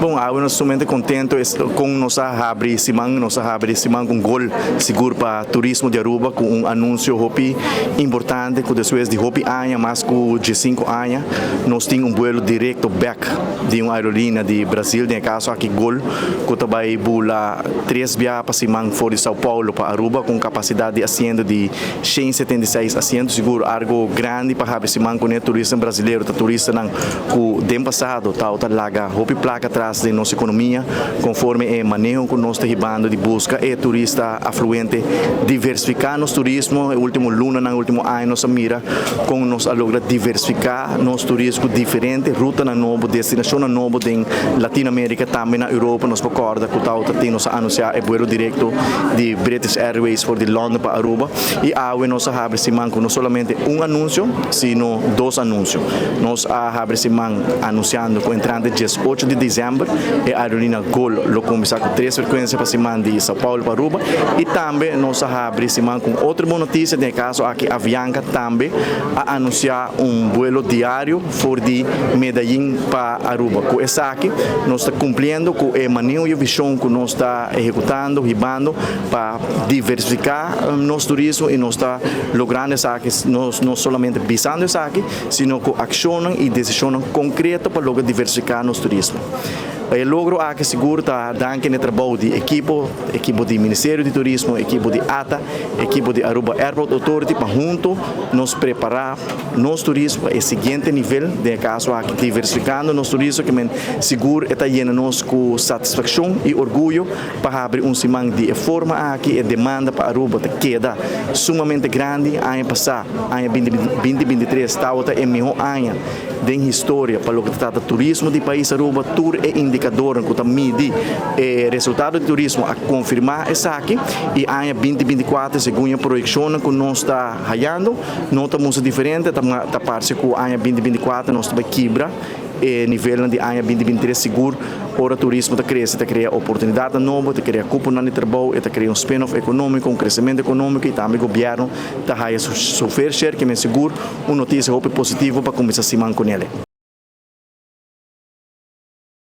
Bon, awe nos sumamente contento cu nos a habri siman, nos a habri siman cu gol sigur pa turismo di Aruba, cu un anuncio hopi importante, cu despues di hopi aña, mas cu 5 aña, nos tin un vuelo directo back di un aerolinea di Brasil, den caso aki Gol, cu ta bay bula tres biaha pa siman for di Sao Paulo pa Aruba, cu capacidad di asiento di 176 asiento. Sigur algo grandi pa habri siman cu e turista brasilero, ta turistanan cu den pasado ta laga hopi placa atras di nos economia, conforme e maneho cu nos ta hibando di busca e turista afluente, diversifica nos turismo. E ultimo lunanan, ultimo aña, nos a mira con nos a logra diversifica nos turismo, diferente ruta nobo, destinacion nobo den Latino America, tambe na Europa. Nos recorda cu ta nos a anuncia e vuelo directo di British Airways for di London pa Aruba y awe nos a habri siman cu no solamente un anuncio, sino dos anuncio. Nos a habri siman anunciando cu entrante 18 di december e aerolinea Gol lo cuminsa cu tres frecuencia pa siman di Sao Paulo pa Aruba y tambe nos a habri siman cu otro bon noticia, den caso aki Avianca tambe a anuncia un vuelo diario for di Medellín pa Aruba. Cu esaki nos ta cumpliendo cu e maneho y vision cu nos ta ehecutando, hibando pa diversifica nos turismo y nos ta logrando esaki, no solamente bisando esaki, sino cu accion y decision concreto pa logra diversifica nos turismo. E logro aki sigur ta danki na trabou di ekipo, ekipo di Ministerio di Turismo, ekipo di ATA, ekipo di Aruba Airport Authority, pa hunto nos prepara nos turismo e siguiente nivel, den caso aki diversificando nos turismo, kiermen sigur ta yena nos cu satisfaccion y orguyo pa habri un siman di forma aki. E demanda pa Aruba ta keda sumamente grandi. Aña pasa, aña 2023, tabata e miho aña den historia pa loke ta trata turismo di pais Aruba. Tur e indicador cu ta midi e resultado di turismo a confirma esaki y aña 2024, segun e proyeccion cu nos ta hayando, no ta mucho diferente, ta parce cu aña 2024 nos ta kibra e nivel di aña 2023 sigur. Ora turismo ta crece, ta crea oportunidad nobo, ta crea cupo di trabou, ta crea un spin-off economico, un crecemento economico y tambe gobierno ta haya su fair share, kiermen sigur un noticia hopi positivo pa cuminsa siman cu ne.